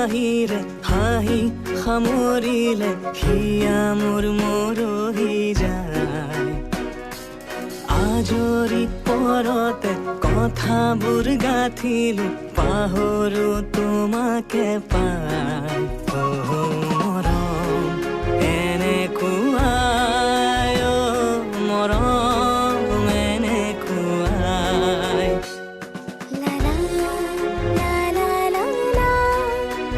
হাঁহিৰে হাঁহি সামৰিলে হিয়া মোৰ মৰহি যায়। আজৰি পৰতে কথাবোৰ গাঁঠিলো, পাহৰো তোমাকে পাই।